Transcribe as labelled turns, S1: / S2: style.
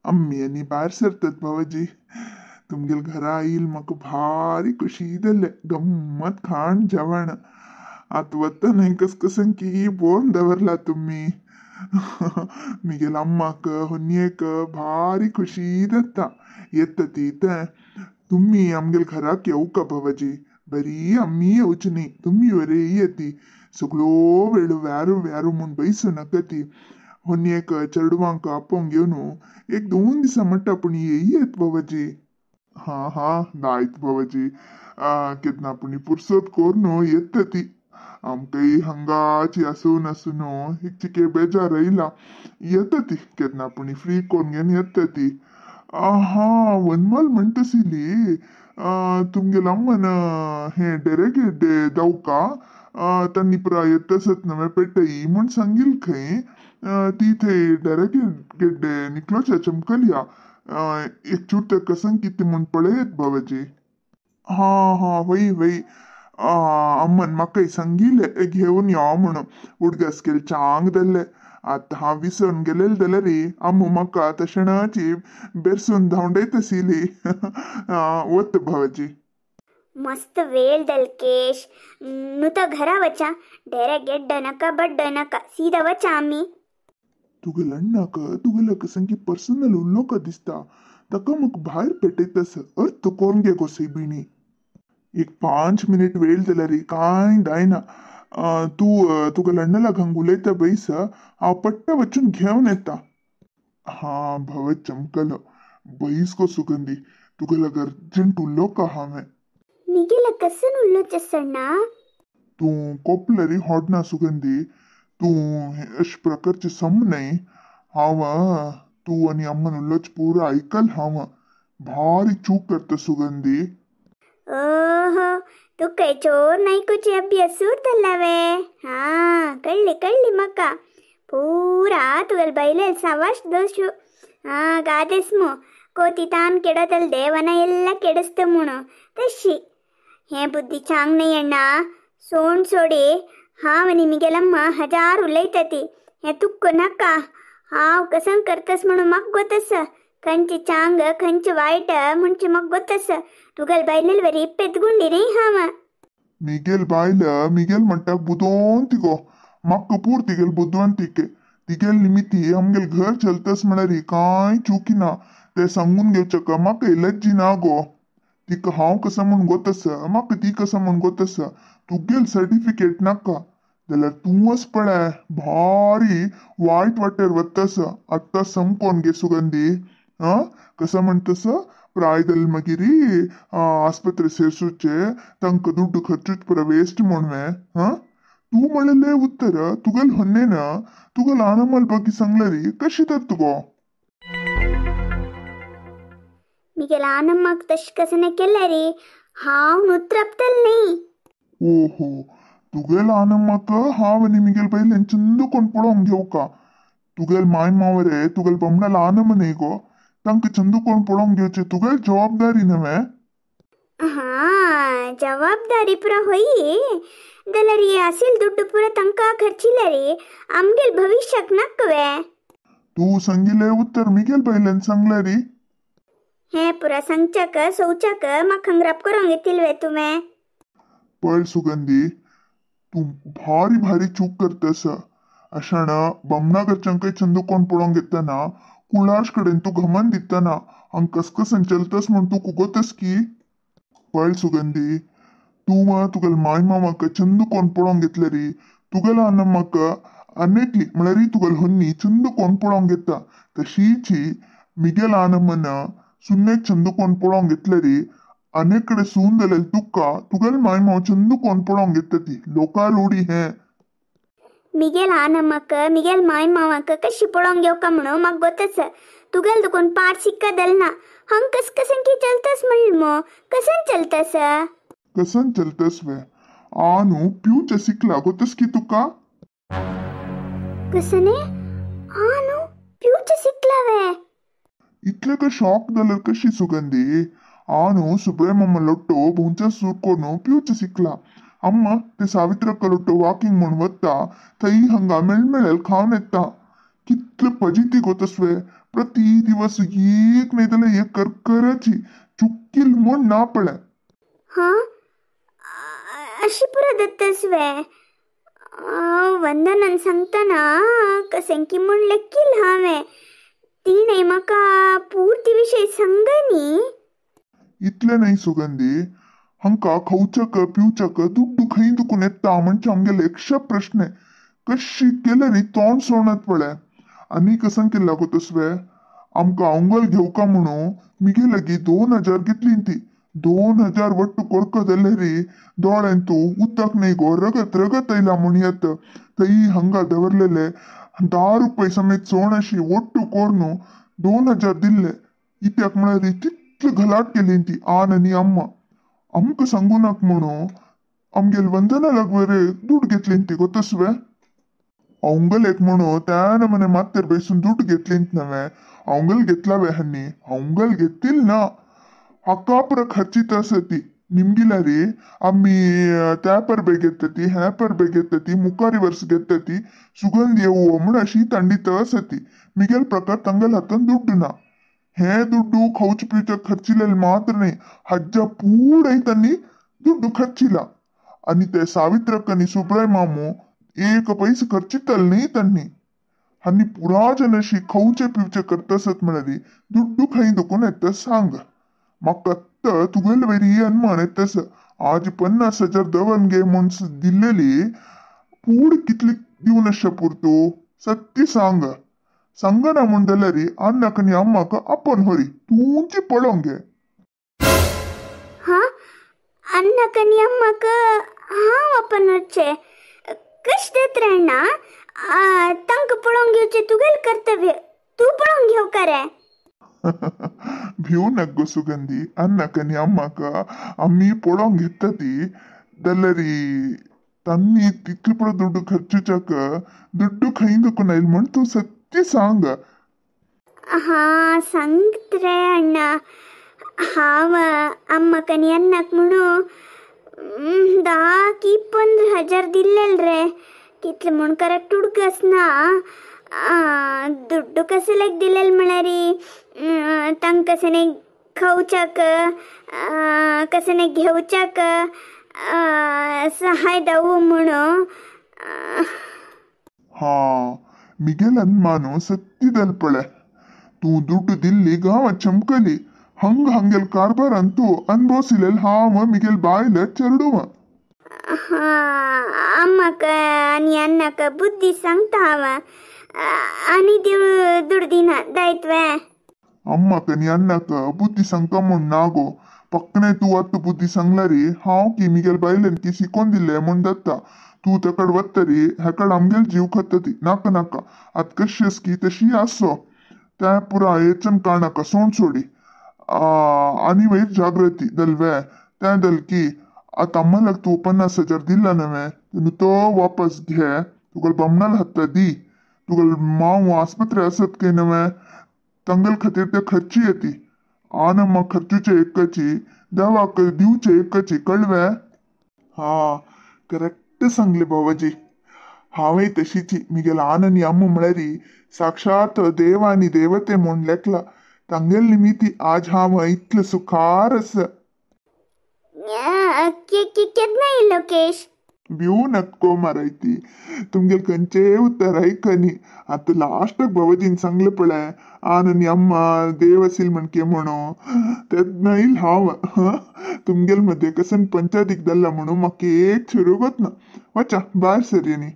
S1: आमी आनी भायर सरतात भावाजी. तुमगेल घरा येईल म्हाका भारी खुशी जालें. गम्मत खाण जेवण. आतां वतना कस कसन की बोन दवरला तुमी. मिगेल अम्माक होन्येक भारी खुशी जाता. येता ती तें तुमी आमगेल घराक येवका भावाजी. बरी आमी येवची न्ही, तुमी बरे येती. सगळो वेळ व्यारू व्यारू म्हूण बैसू नाका ती. होन्येक चेडवांक आपोवंक घेवन एक दोन दिसां म्हणटा पूण येयत भावाजी. हां हां दायत भावाजी. केन्ना पूण पुरसत करून येता ती. आमकांय हांगाची आसून आसून एक चिके बेजार येयला. येता ती केन्ना पूण फ्री करून घेवन येता ती. हां वनमल म्हणटा आशिल्ली तुमगेल अम्मन हें डेरेगेड्डे दावका तांणी पुरा येतसत नवें पेटय म्हूण सांगील खंय. ती थंय डेरेगेड्डे निकलोच्या चमकलया. एक चूट कसं कितें म्हूण पळयत भावाजी. हां हां वय वय अम्मन म्हाकाय सांगिल्लें घेवन यो म्हणून. उडगास केले चांग जाल्लें. आतां हांव विसरून गेलेलें जाल्यार अम्मू म्हाका तशेंच बेरसून धांवडयत आशिल्ली. वता भावाजी.
S2: मस्त वेळ दलकेश. नुतो घरा वचा. डेरे गेड्ड नाका बड्ड नाका, सीधा वचा आमी.
S1: तुगेल अण्णाक तुगेल्याक सामकी पर्सनल उलोवका दिसता. ताका म्हाका भायर पेटयतास अर्थ कोरून घे गो सैबिणी. एक 5 मिनीट वेळ जाल्यार कांय जायना. तूं तुगेल्या अण्णाक हांगा उलयता बैस, हांव पट्ट वचून घेवन येता. हां भव चमकलो बैस गो सुगंधी. तुगेल्याक अर्जंट उलोवका हांवें.
S2: मिगेला कसन उलोवचें अण्णा?
S1: तूं कोपलरी होडना सुगंधी. तूं अशे प्रकारचे सम न्हय. हांव तूं आनी अम्मन उलोवचें पुरो आयकल हांव. भारी चूक करता सुगंधी.
S2: ओहो तुका चोर नायकुची अभ्यासूर जाल्ला वे. हां कळ्ळी कळ्ळी म्हाका. पूरा तुगेल बायलेल सावाश दोशू. हां गादेस मू कोती तान केडतल देवನ ಎಲ್ಲ ಕೆಡಿಸ್ತು ಮುಣು ತಶಿ. हे बुद्धी चांग न्हय अण्णा. सोण सोडी हांव आनी मिगेलम्मा हजार उलयता ती. हें तुक्क नाका. हांव कसं करतस म्हणून म्हाका गोतस. खंयचे चांग खंयचे वायट म्हणचे म्हाका गोतस. तुगेल बायलेल वरी पेतगुंडी न्ही हांव.
S1: मिगेल बायल मिगेल म्हणटा बुदवंती गो. म्हाका पूर तिगेल बुदवंतीके. तिगेल निमित्ती आमगेल घर चलतस म्हळ्यार कांय चुकी ना. तें सांगून घेवचें म्हाका एलर्जी ना गो. तिका हांव कसो म्हूण गोतस, म्हाका ती कसो म्हूण गोतस. तुगेल सर्टिफिकेट नाका जाल्यार तूंच पळय भारी वायट वाटेर वतस. आत्तां समकोन गे सुगंधी. आं कसो म्हणटस प्राय जाल्यार मागीर आस्पत्रे सेरसूचे तांकां दुड्डू खर्चूच पुरो वेस्ट म्हूण वे. हां तूं म्हणलें उत्तर तुगेल होन्नेन तुगेल आनमल ಬಗ್ಗೆ सांगल्यार कशी तर तुगो?
S2: मिगेल आनम्माक तशें कसं केल्यार हांव नुत्रपतल न्ही.
S1: ओहो तुगेल आनम्माक हांव आनी मिगेल बायलेन चंद कोण पळोवंक घेवका. तुगेल माय मावरे तुगेल बमणाल आनम न्ही गो. तांकां चंद कोण पळोवंक घेवचें तुगेल जबाबदारी न्हय.
S2: हां जबाबदारी पुरा होई जाल्यार असील दुड्डू पुरा तांकां खर्चिल्यार आमगेल भविष्याक नाका वे.
S1: तूं सांगिल्लें उत्तर मिगेल बायलेन सांगल्यार
S2: हें पुरा सांगच्याक सोवच्याक म्हाका हंगराप करूंक येतील वे तुवें?
S1: पळय सुगंधी, तूं भारी भारी चूक करतस. अशाण बमणा घरच्यांकय चंद कोण पळोवंक घेतना कुळाश कडेन तूं घमन दितना हांग कसकसन चलतस म्हूण तूं कुगोतस की? पळय सुगंधी, तूं तुगेल माय मामाक चंद कोण पळोवंक घेतल्यार तुगेल आनम्माक अनेकली म्हळ्यार तुगेल होन्नी चंद कोण पळोवंक घेता. तशीच मिगेल आनम्मन सुन्नेक चंद कोण पळोवंक घेतल्यार अनेक कडेन सून जाल्यार तुका तुगेल माय माव चंद कोण पळोवंक घेता ती लोका रूढी हें.
S2: मिगेल आनम्माक मिगेल माय मावाक कशी पळोवंक घेवका म्हणून म्हाका गोतस. तुगेल दुकून पाठ सिक्का दलना. हांग कस कसन की चलतस म्हणलें मो कसन चलतस?
S1: कसन चलतस वे? आनू पिवचे सिकला गोतस की तुका?
S2: कसने आनू पिवचे सिकला वे?
S1: इतलें का शॉक जाल्यार कशी सुगंधी? आनू सुब्रमण्य लोट्टो भोंवच्या सूर करून पिवचे सिकला. अम्मा ते सावित्रक्क लोट्टो वॉकिंग म्हूण वता थंय हांगा मेळमेळेल खावन येता. कितले पजिती गोतस वे. प्रति दिवस एक नाही जाल्यार एक करकराची चुकील म्हूण ना पळय.
S2: हां अशी पुरो दत्तस वे? वंदनान सांगतना कसें की म्हूण लेकील हांवें, तिणें म्हाका पुर्ती विशय सांगनी.
S1: इतलें न्हय सुगंधी, हांकां खावच्याक पिवच्याक दुड्डू खंय दुखून येता म्हणजे आमगेले एकशे प्रश्न कशी केले न्ही तोंड सोडत पळय. आनी कसं केला गो तसवे, आमकां अंगल घेवका म्हणून मिगे लागीं 2000 घेतली ती. 2000 वट्टू कोरको जाल्यार रे दोळ्यान तूं उदक न्हय गो रगत रगत येयला म्हूण येत थंय हांगा दवरलेले 10 रुपये समेत सोण अशी वट्टू कोरून 2000 दिल्ले. इत्याक म्हळ्यार तितली घलाट केली ती आन आनी अम्मा. आमकां सांगू नाका म्हणून आमगेले वंदना लागवर दुड घेतली ती गो तसवे. अवंगल एक म्हणून त्या नमने मात्तर बैसून दुड घेतली नव्हे अवंगल घेतला वे हन्नी अवंगल घेतील ना हाका पुरा खर्चीत आसती निमगिला रे. आमी त्या परबे घेतती ह्या परबे घेतती मुखारी वर्स घेतती सुगंध येवो म्हूण अशी तांडीत आसती. मिगेल प्रकार तांगेल हातान दुड्डू ना. हे दुड्डू खावचे पिवचे खर्चिलेले मात्र न्हय हज्जा पूडय तांणी दुड्डू खर्चिला. आनी ते सावित्रक आनी सुब्राय मामू एक पैसे खर्चितल न्ही तांणी. आनी पुरा जन अशी खावचे पिवचे करतासत म्हळ्यार दुड्डू खंय दुखून येता सांग. म्हाका तुगेले वयर अनुमान येतस आज 50,000 दवरन गे म्हूण दिल्लेली पूड कितली दिवन अशें पुरतो सत्य सांग. सांगना म्हूण जाल्यार अन्नाक आनी अम्माक आपोवन व्हरी तुमची पळोवंक गे.
S2: हां अन्नाक आनी अम्माक हांव आपोवन व्हरचें कशें जाता रे अण्णा? तांकां पळोवंक घेवचें तुगेलें कर्तव्य, तूं पळोवंक घेवका रे?
S1: भिवू नाका गो सुगंधी, अन्नाक आनी अम्माक आमी पळोवंक घेता ती जाल्यार तांणी तितले पुरो दुड्डू खर्चुच्याक दुड्डू खंय दुखून आयल म्हूण तूं सत्य सांग.
S2: हां सांगत रे अण्णा, हांव अम्माक आनी अन्नाक म्हणून 10 की 15,000 दिल्लेल रे. कितले म्हूण करेक्ट उडकस ना. दुड्डू कशें लायक दिलेल म्हळ्यार तांकां कशें खावच्याक कशें घेवच्याक सहाय दावू म्हणून.
S1: हां मिगेल अनुमान सत्य जाल पळय. तूं दुड्डू दिल्ली गांवात चमकली हंग हंगेल कारभारान तूं अनभोसिलेल हांव मिगेल बायल चेडूं.
S2: हां अम्माक आनी अन्नाक बुद्धी सांगता हांव आनी दुड दिना दायत्वे.
S1: अम्माक आनी अन्नाक बुद्धी सांगता म्हूण ना गो, पक्कने तूं आतां बुद्धी सांगला रे हांव की मिगेल बायलेन की शिकोवन दिल्लें म्हूण जाता. तूं तेकड वता रे हेकड आमगेल जीव खाता ती. नाका नाका आतां कशी आस की तशी आसो त्या पुरा हेचन काडनाका सोण सोडी. आनी वयर जागृती दलवे त्या दलकी आतां अम्मालाक तूं 50,000 दिला नव्हे तेन्ना तो वापस घे तुगेल बामणाल हाता दी. तुगेल माव आस्पत्रे आसत काय नव्हे तांगेल खातीर ते खर्ची येती. आन अम्मा खर्चूचे एकची देवाक दिवचे एकची कळवे. हां करेक्ट सांगले बाबाजी. हांवें तशीची मिगेल आन आनी अम्मा म्हळ्यार साक्षात देव आनी देवते म्हूण लेखला. तांगेल निमिती आज हांव इतलें सुखार आसा.
S2: केन्ना येयलो केश?
S1: भिवू नको मारायती तुमगेल खंयचेय उतर आयकनी. आतां लास्टाक बाबाजीन सांगलें पळय आन आनी अम्मा देव आसील म्हणके म्हणून तेन्ना येयल हांव. तुमगेल मदें कसन पंचायतीक जाल्ला म्हणून म्हाका एक चिरूगत ना. वचा भायर सर न्ही.